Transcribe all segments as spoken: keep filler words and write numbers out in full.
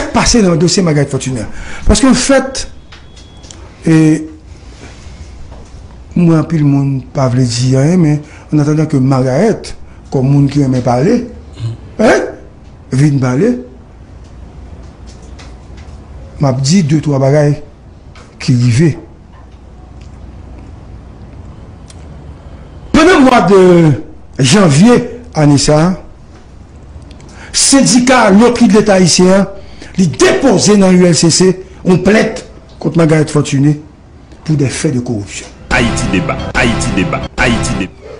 k pase nan dosye Margaret Fortuné a? Paske anfèt, e, mwen, anpil moun pa vle di anyen, men an atandan ke Margaret, kòm moun ki renmen pale, en, vin pale, m ap di de twa bagay ki rive. Pandan mwa de janvye ane sa a, sendika lotri de Leta ayisyen an, li depoze nan U L C C yon plent kont Margaret Fortuné pou des faits de corruption. Ayiti Deba, Ayiti Deba, Ayiti Deba.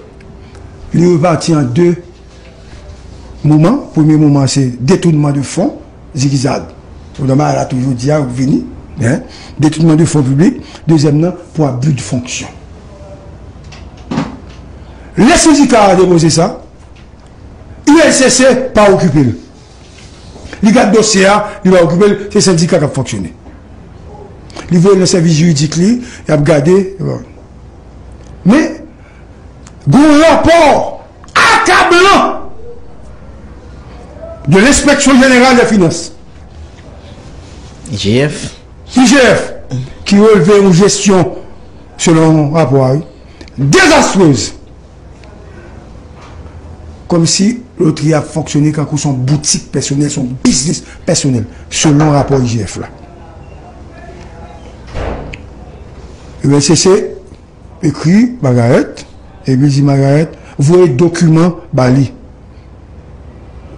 Li repati an de moman. Premye moman, se detounman de fon, zigizag. Ou nan bagay la toujou di a, ou vini, en, detounman de fon piblik. Dezyèm nan, pou abus de fonction. Lè sendika a depoze sa, U L C C pa okipe l. Li gad dosye a, li pa okipe l, se sendika k ap fonksyone. Li voye l nan sèvis jiridik li, y ap gade. Bon. Men, gon rapò akablan de l'Inspection Générale des Finances, I G F. I G F, ki relve yon jesyon, selon rapò a, wi, dezastrez. Kòmsi lotri a ap fonksyone kankou se yon boutik pèsonèl, se yon biznis pèsonèl, selon rapò I G F la. U L C C ekri Margaret, epi di Margaret voye dokiman ba li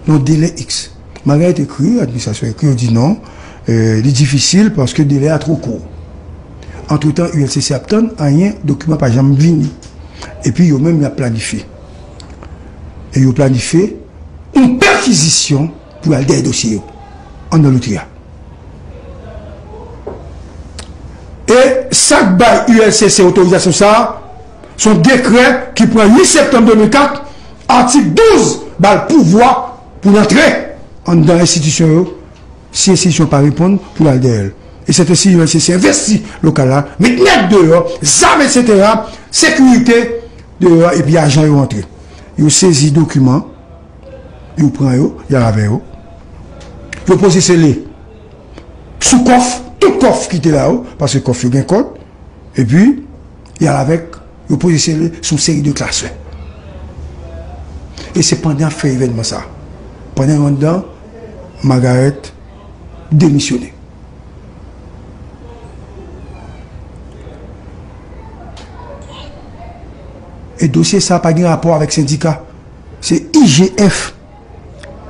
nan delè X. Margaret ekri, administrasyon ekri, yo di non, eh, li difisil paske delè a twò kout. Antretan, U L C C ap tann, anyen, dokiman pa janm vini. Epi yo menm, y ap planifye. E yo planifye yon pèkizisyon pou al dèyè dosye yo anndan lotri a. E sa k bay U L C C otorizasyon sa a, se yon dekrè ki pran uit septanm de mil kat, atik douz ba l pouvwa pou l antre anndan enstitisyon yo, si enstitisyon pa reponn, pou l al dèyè l. E sètesi, U L C C envesti lokal la, met nèg deyò, zam, etsetera, sekirite deyò, epi ajan yo antre. Yo sezi dokiman, yo pran yo, y al avè yo. Yo poze sele sou kòf, tout kòf ki te la yo, paske kòf yo gen kòd, epi y al avèk, yo poze sele sou seri de klasè. E se pandan y ap fè evènman sa, pandan yo anndan, Margaret demisyone. E dosye sa pa gen rapò avèk sendika. Se I G F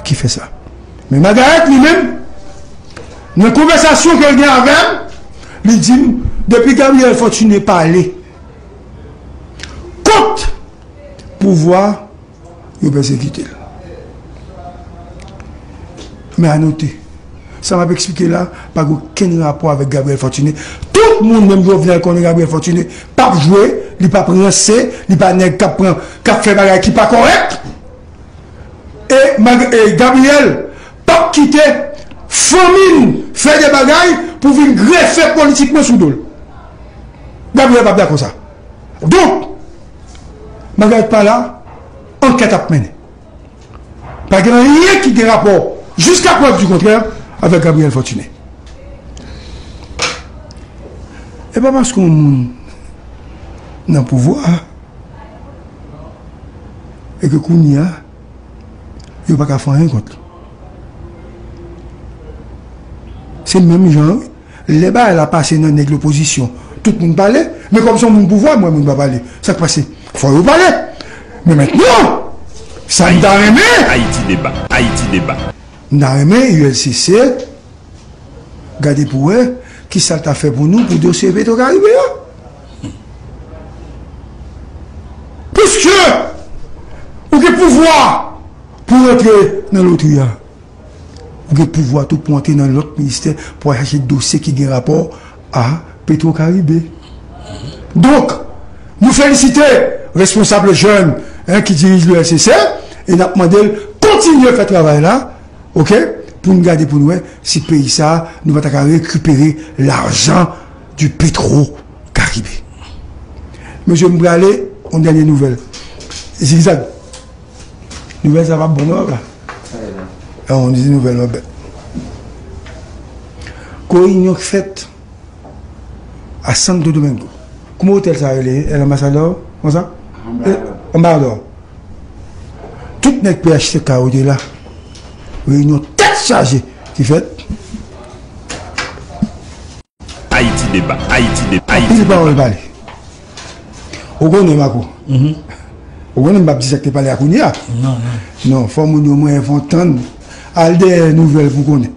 ki fè sa. Men Margaret li menm, nan konvèsasyon ke l gen avè m, li di m, depi Gabriel Fortuné pale kont pouvwa, yo pèsekite l. Men anote, sa m ap eksplike la pa gen okenn rapò avèk Gabriel Fortuné. Tout moun, menm Jovenel, konnen Gabriel Fortuné p ap jwe, li p ap ranse, li pa nèg k ap pran, k ap fè bagay ki pa kòrèk. E, e Gabriel p ap kite fanmi n fè de bagay pou vin grefe politikman sou do l. Gabriel p ap dakò sa. Donk, Margaret pa la, ankèt ap mennen. Pa gen anyen ki gen rapò, jiska prèv di kontrè, avèk Gabriel Fortuné. E pa paske yon moun nan pouvwa a, e ke kounye a, yo pa ka fè anyen kont li. Se menm jan, wi. Lè bagay la pase nan nèg lopozisyon, tout moun pale, men kòm se yon moun pouvwa, mwen moun pa pale. Sa k pase? Fò yo pale. Men mentnan, sa m ta renmen, Ayiti Deba, Ayiti Deba. M ta renmen U L C C gade pou wè kisa l ta fè pou nou pou dosye Petro Caribe a. Piske ou gen pouvwa pou rantre nan lotri a, ou gen pouvwa tou pou antre nan lòt ministè pou al chache dosye ki gen rapò a Petro Caribe. Donk, nou felisite responsab jèn, en, ki dirije U L C C, e n ap mande l kontinye fè travay la, oke, pou n gade pou n wè si peyi sa a, nou pa ta ka rekipere lajan di Petro Caribe. Mesye, m prale, yon dènye nouvèl. Zigzag. Nouvèl sa p ap bon non, papa. Sa e bon. An, on di nouvèl mwen bèt. Reyinyon k fèt a Santo Domingo. Kouman otèl sa rele? El Ambassador? Konsa? Ambassador. Tout nèg P H T K yo te la. Reyinyon tèt chaje ki fèt. Ayiti Deba, Ayiti Deba, Ayiti Deba. Anpil pawòl pale. Ou konnen, Mako? Ou konnen m p ap di sa k te pale a kounye a? Non, non. Non, fò moun yo mwen fon tann. Al dèyè nouvèl pou konnen.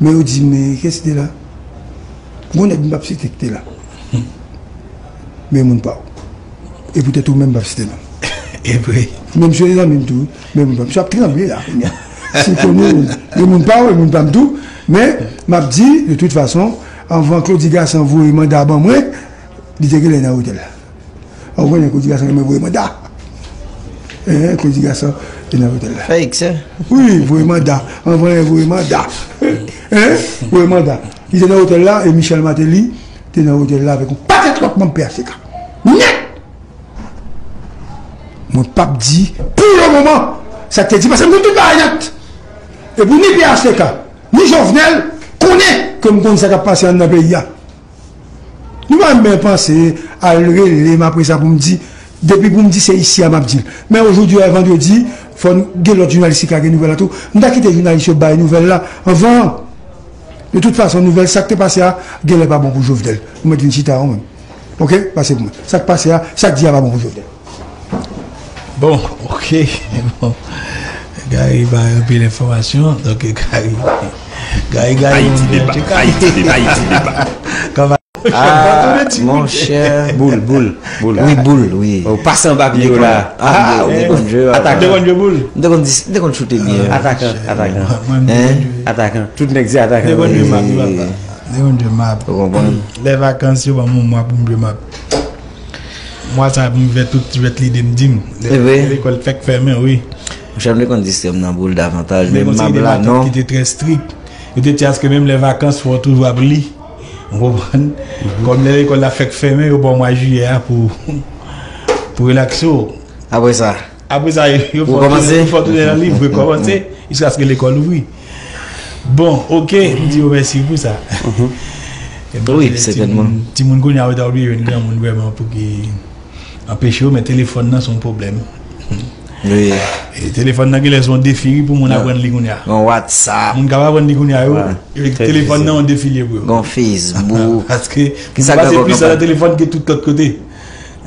Men yo di m, men kiyès ki te la? Gon nèg m p ap site ki te la. Men moun pa w. E poutèt ou menm m p ap site non. E vre. Men misye se zanmi m tou, men moun pa m. Misye ap tranble la kounye a. Si konnen, men moun pa w, men moun pa m tou. Men m ap di, de tout fason, anvan Claudy Gassant voye manda ban mwen, li te genlè nan otèl la. Ou konnen Claudy Gassant renmen voye manda. Hein, Claudy Gassant te nan otèl la. Fè eksè. Wi, voye manda. Anvan lè voye manda. Hein, voye manda. Li te nan otèl la e Michel Martelly te nan otèl la avèk yon pakèt lòt manm P H T K. Nèt! Mwen p ap di pou le moman sa k te di paske m konn tout bagay nèt. E pou ni P H T K, ni Jovenel konnen ke m konn sa k ap pase anndan peyi a. Nou pa menm panse al rele m apre sa pou m di, depi pou m di se isi a m ap di l. Men ojodi a vandredi, fò n gen lòt jounalis ki ka gen nouvèl la tou. M ta kite jounalis yo bay nouvèl la anvan. De tout fason, nouvèl sa k te pase a, genlè pa bon pou Jovenel. Ou mèt vin chita ou menm. Oke? Pase pou mwen. Sa k pase a, sa k di a pa bon pou Jovenel. Bon, oke. Bon. Gary bay anpil enfòmasyon. Donk, Gary. Gary, Gary, Ayiti Deba, Ayiti Deba, Ayiti Deba. Ah, monchè. Boul, boul, boul. Wi, boul, wi. Ou pase anba pye w la. Ah, ou te konn jwe. Atakan. Ou te konn jwe boul? M te konn dis, m te konn choute byen. Atakan, atakan. Hein? Atakan. Tout nèg se atakan. M te konn jwe map, wi, papa. M te konn jwe map. Ou konprann? Lè vakans yo ban m yon mwa pou m jwe map. Mwa sa pou m fè tout ti jwèt lide m di m. Lè lekòl fèk fèmen, wi. Monchè, m te konn distrè m nan boul davantaj, men map la non. Ki te trè strik. Yo te di aske menm lè vakans fò w toujou ap li. Ou konprann? Kòm lè lekòl la fèk fèmen, yo ba w mwa jiyè a pou pou relakse w. Apre sa? Apre sa, yo fè w tounen nan liv, rekòmanse, jiskaske lekòl ouvri. Bon, oke, m di yo mèsi pou sa. Wi, sètènman. Timoun kounye a yo ta oblije jwenn granmoun vrèman pou ki anpeche yo, men telefòn nan se yon pwoblèm. Wi. E telefòn nan genlè se yon defi wi pou moun aprann li kounye a. Gen WhatsApp. Moun k ap aprann li kounye a yo, telefòn nan yon defi li ye pou yo. Gen Facebook. Paske moun pase plis tan nan telefòn ke tout lòt kote.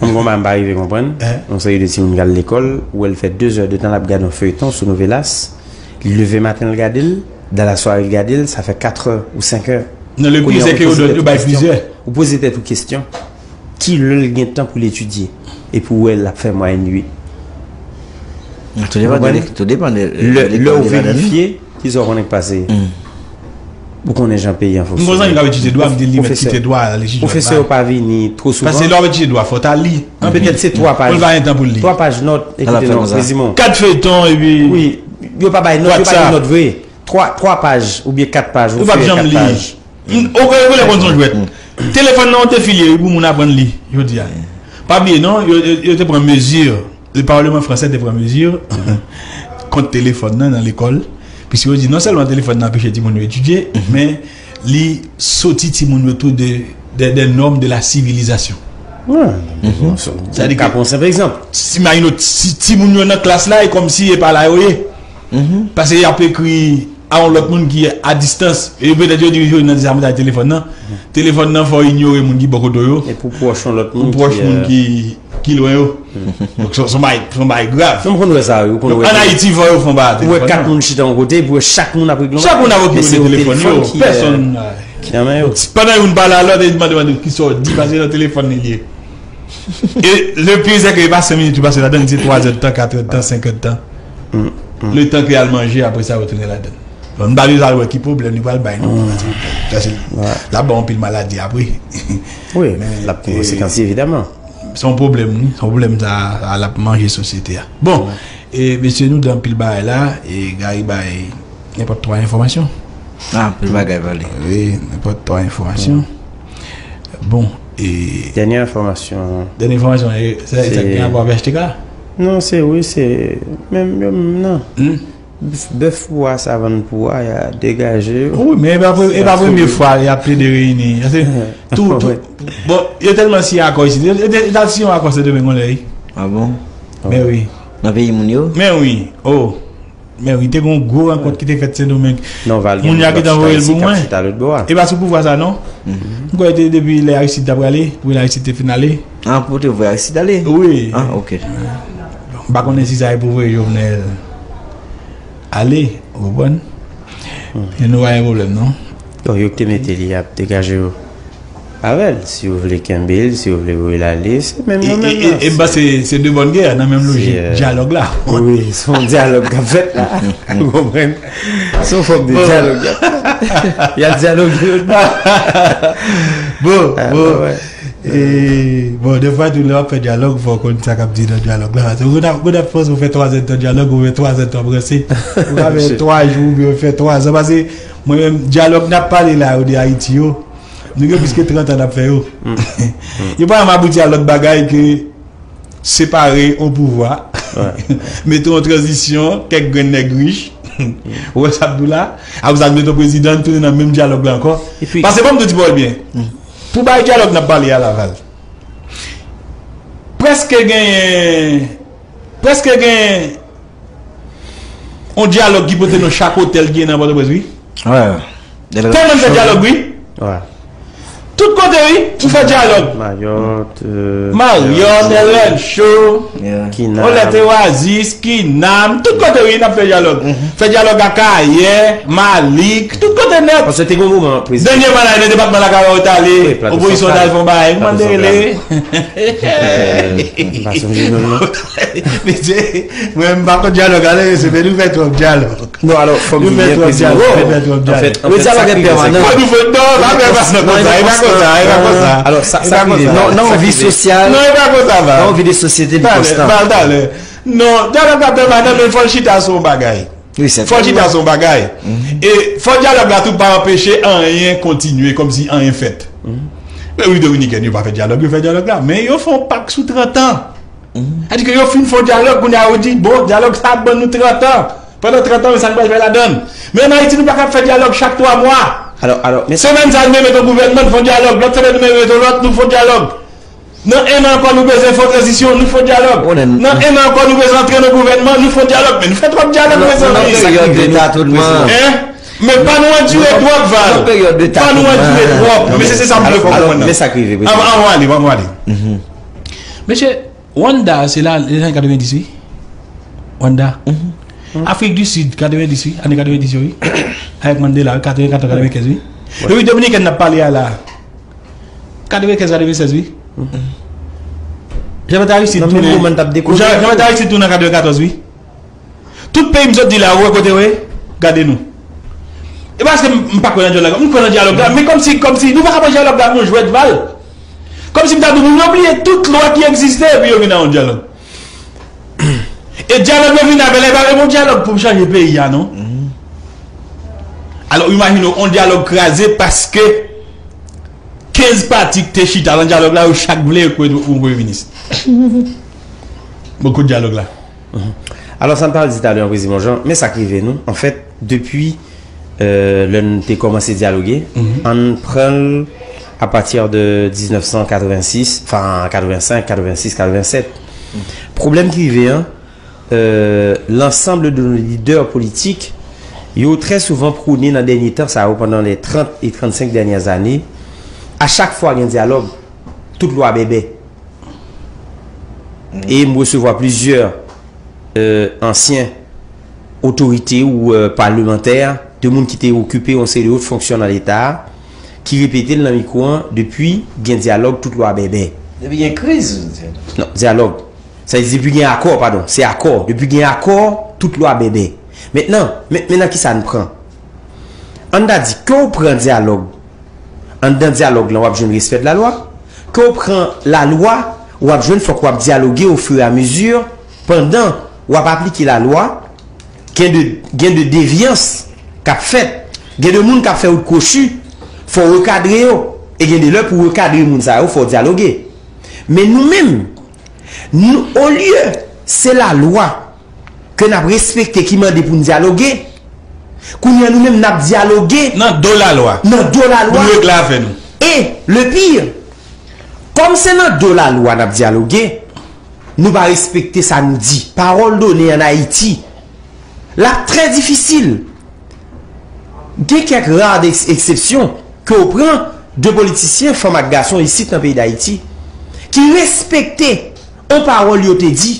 Mwen gon bagay m pa rive konprann. Yon seri de timoun k al lekòl, ou wè l fè de zè de tan l ap gade yon feyton sou Novelas. Li leve maten l gade l, dan la sware l gade l, sa fè kat è ou senk è. Nan le plizyè ke yo bay plizyè. Ou poze tèt ou kesyon, kilè l gen tan pou l etidye? Epi w wè l ap fè mwayèn uit. Tou depann de, tou depann de, lè w verifye, kisa w konnen k pase? Ou konnen jan peyi an fonksyone. M gon zanmi k ap etidye dwa, m di li mèt kite dwa al etidye. Pwofesè yo pa vini two souvan. Paske lè w ap etidye dwa, fò w ta li. Petèt se twa paj. Pou l pa gen tan pou l li. Twa paj nòt, ekite non, rezime w. Kat feyton, epi. Wi, yo pa bay nòt, yo pa gen nòt vre. Twa, twa paj oubyen kat paj, ou fè kat paj. Ou genlè konn son jwèt. Telefòn nan yon defi li ye wi pou moun aprann li jodi a. Pa bliye non, yo, yo, yo te pran mezi, le parlement français te pran mezi kont telefòn nan nan lekòl. Piske yo di non sèlman telefòn nan anpeche timoun yo etidye, men li soti timoun yo tou de, de, des normes de la civilisation. Sa di ka pran senp egzanp. Imajine w, si timoun yo nan klas la, e kòmsi e pa la yo ye. Paske y ap ekri a yon lòt moun ki a distans, e petèt yo dirije yo nan dezavantaj telefòn nan. Telefòn nan fè w inyore moun ki bò kote w yo. Epi w pwòch yon lòt moun ki, ki lwen yo. Donk se, se yon bagay, se yon bagay grav. Donk ann Ayiti fò yo fè yon bagay a telefòn nan. Ou wè kat moun chita yon kote, epi w wè chak moun ap regle yon bagay. Chak moun ap okipe de telefòn yo. Pèsonn. Pandan youn pale a lòt, e mande, mande kisa w di, paske nan telefòn li ye. E le pire se ke e pa senk minit yo pase ladan, se twa zè de tan, kat è de tan, senk è de tan. Letan ke y al manje, apre sa yo tounen ladan. Bon, m pa bezwen al wè ki pwoblèm li pral bay non. L ap ba w anpil maladi apre. Wi, l ap gen konsekans evidaman. Se yon pwoblèm wi, se yon pwoblèm sa, sa l ap manje sosyete a. Bon, e mesye nou di anpil bagay la, e Gary bay nenpòt twa enfòmasyon. Ah, anpil bagay pale. Wi, nenpòt twa enfòmasyon. Bon, e. Dènye enfòmasyon. Dènye enfòmasyon, e, se sa ki gen rapò avèk H T K? Non, se, wi, se menm, menm, non. Bèf pou a, savann pou a, y a degaje yo. Wi, men e pa pre- e pa premye fwa y ap plede reyini. Se tou, tou, bon, yo tèlman siyen akò isit. Yo, yo te- yo t ap siyen yon akò Sendomeng yon lè, wi. Ah bon? Men wi. Nan peyi moun yo? Men wi. Oh. Men wi, te gen yon gwo rankont ki te fèt Sendomeng. Non, Valgen Moun y a gentan voye l pou mwen. E pa sou pouvwa sa, non? M kwè te depi lè Aristide t ap prale, pou lè Aristide te fin ale. Ah, pou te voye Aristide ale? Wi. Ah, ok. M pa konnen si sa e pou voye Jovenel ale, ou konprann? E nou pa gen pwoblèm, non? Donk, yo ki te mete li ap degaje yo avè l. Si yo vle kenbe l, si yo vle voye l ale, se menm yo menm nan. E m panse se de bòn gè nan menm lojik dyalòg la. Wi, se yon dyalòg k ap fèt la. Ou konprann? Se yon fòm de dyalòg y ap fè. Y ap dyaloge yo. Bon, bon. E, bon, defwa tou lè w ap fè dyalòg, fò w konn sa k ap di nan dyalòg la. Paske ou konn ap panse ou fè twa zèdtan dyalòg, ou fè twa zèdtan w ap ranse. Ou ka fè twa jou oubyen ou fè twa zan. Paske mwen menm, dyalòg n ap pale la yo de Ayiti yo, nou gen plis ke trant an n ap fè yo. Yo pa janm abouti a lòt bagay ke separe yon pouvwa, mete yon tranzisyon, kèk grenn nèg rich, ou wè sa m di w la, apre sa n mete yon prezidan, n tounen nan menm dyalòg la ankò. Paske ban m di w ti pawòl byen. Pou bay dyalòg n ap pale a Laval, prèske genyen, prèske genyen yon dyalòg ki pote non chak otèl ki gen nan Pòtoprens, wi. Tèlman n fè dyalòg, wi. Tout kote, wi, nou fè dyalòg. Mayòt, Mayòt, L N Show, Kinam. Olèt Oasis, Kinam, tout kote, wi, n ap fè dyalòg. Fè dyalòg Akayè, Malik, tout kote nèt. Paske te gen yon moman, prezidan. Dènyèman la, nan depatman Lakay yo t ale, opozisyon t al fè yon bagay. Kòman te rele? M pa sonje non l, non. Mesye, mwen, m pa kont dyalòg ale, mesye, men nou fè twòp dyalòg. Non, alò, fò m di byen, prezidan. Nou fè twòp dyalòg, nou fè twòp dyalòg. Fò nou fè, non, pa fè, pa fè konsa, e pa konsa, e pa konsa. Alò, sa, sa k rive, non, nan yon vi sosyal, non, e pa konsa, va. Nan yon vi de sosyete, li konstan. Talè, talè. Non, dyalòg la pèmanan, men fò l chita sou yon bagay. Fò l chita sou yon bagay. E fò dyalòg la tou pa anpeche anyen kontinye, kòmsi anyen fèt. Repiblik Dominikèn, yo pa fè dyalòg, yo fè dyalòg la. Men yo fè yon pak sou trant an. Sètadi ke yo fin fè yon dyalòg, kounye a yo di, bon, dyalòg sa ap ban nou trant an. Pandan trant an, men sa nou pral fè ladan l? Men ann Ayiti, nou pa ka ap fè dyalòg chak twa mwa. Alò, alò, men semèn sa a, nou mete yon gouvènman, nou fè yon dyalòg. Lòt semèn, nou mete yon lòt, nou fè yon dyalòg. Nan en an ankò, nou bezwen fè yon tranzisyon, nou fè yon dyalòg. Nan en an ankò, nou bezwen antre nan gouvènman, nou fè yon dyalòg. Men nou fè twòp dyalòg, mezanmi. Nan peryòd de tatònman. Hein? Men pa nou andire twòp, Val. Nan peryòd de tatònman. Pa nou andire twòp. Men se, se sa m vle konprann nan. Men sa k rive, prezidan. Ann, ann ale, ann ale. Mesye, Rwanda, se la, les années quatre-vingt-dix, wi. Rwanda. Afrik di Sid, quatre-vingt-dix, wi. Ane quatre-vingt-dix yo, wi. Avèk Mandela, wi, quatre-vingt-quatre, quatre-vingt-quinze, wi. Repiblik Dominikèn n ap pale a la. Quatre-vingt-quinze, quatre-vingt-seize, wi. Jean-Baptiste Aristide tounen. Jean-Baptiste Aristide tounen an quatre-vingt-quatorze, wi. Tout peyi m sot di la, ou wè kote yo ye? Gade nou. E pa paske m, m pa kwè nan dyalòg la. M kwè nan dyalòg la. Men kòmsi, kòmsi, nou pa ka pran dyalòg la pou yon jwèt, Val. Kòmsi m ta di w, pou yo bliye tout lwa ki egziste, epi yo vin nan yon dyalòg. E dyalòg yo vin avè l, e pa menm yon dyalòg pou chanje peyi a, non. Alò, imajine w, yon dyalòg kraze paske kenz pati ki te chita nan dyalòg la, yo chak vle yo kwè yon premye minis. Bon, kote dyalòg la? Alò, sa m t al di talè an, prezidan Jean, men sa k rive nou, anfèt, depi, euh, lè n te kòmanse dyaloge, ann pran l apati de diznèf san katrevensis, enfin, katrevensenk, katrevensis, katrevenset. Pwoblèm ki rive an, euh, l'ensemble de nos leaders politiques, yo trè souvan pwone nan dènye tan sa yo, pandan les trente et trente-cinq dernières années, a chak fwa gen dyalòg, tout lwa bèbè. E m resevwa plizyè, euh, ansyen otorite ou, euh, palemantè, de moun ki te okipe yon seri de wot fonksyon nan Leta a, ki repete l nan mikwo an, depi gen dyalòg, tout lwa bèbè. Depi gen kriz, ou di? Non, dyalòg. Sa vle di depi gen akò, padon, se akò. Depi gen akò, tout lwa bèbè. Mentnan, men, men nan kisa n pran? Ann ta di, ke w pran dyalòg, anndan dyalòg lan, w ap jwenn respè de lalwa. Ke w pran lalwa, w ap jwenn, fòk w ap dyaloge au fur et à mesure, pandan w ap aplike lalwa, gen de, gen de devyans k ap fèt, gen de moun k ap fè wout kwochi, fò w rekadre yo, e gen de lè pou w rekadre moun sa yo, fò w dyaloge. Men nou menm, nou, olye se lalwa, ke n ap respekte, ki mande pou n dyaloge, kounye a nou menm n ap dyaloge nan do lalwa nan do pou lalwa. nou regle afè nou. E le pire, kòm se nan do lalwa n ap dyaloge, nou pa respekte sa nou di. Parole donnée en Haïti, l ap trè difisil. Gen kèk ra de eksepsyon ke w pran de politisyen, fanm ak gason, isit nan peyi Dayiti, ki respekte yon pawòl yo te di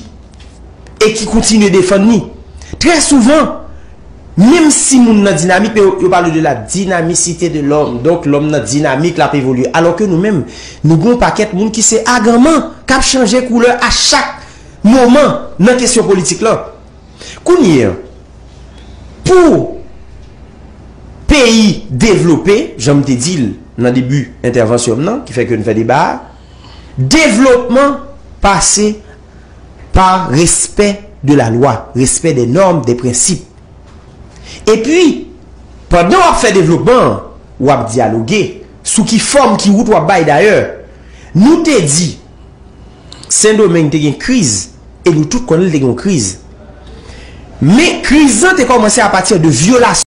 e ki kontinye defann li. Trè souvan, menm si moun nan dinamik, men yo, yo pale de la dinamisite de lòm. Donk, lòm nan dinamik, l ap evolye. Alò ke nou menm, nou gen yon pakèt moun ki se aganman, k ap chanje koulè a chak moman nan kesyon politik lan. Kounye a, pou peyi devlope, jan m te di l nan debi entèvansyon m nan, ki fè ke n fè deba a, devlopman pase pa respè de la lwa, respè de nòm, de prensip. Epi, pandan w ap fè devlopman an, w ap dyaloge sou ki fòm, ki wout w ap bay. Dayè, nou te di Sendomeng te gen kriz, e nou tout konnen l te gen yon kriz. Men kriz lan te kòmanse apati de vyolasyon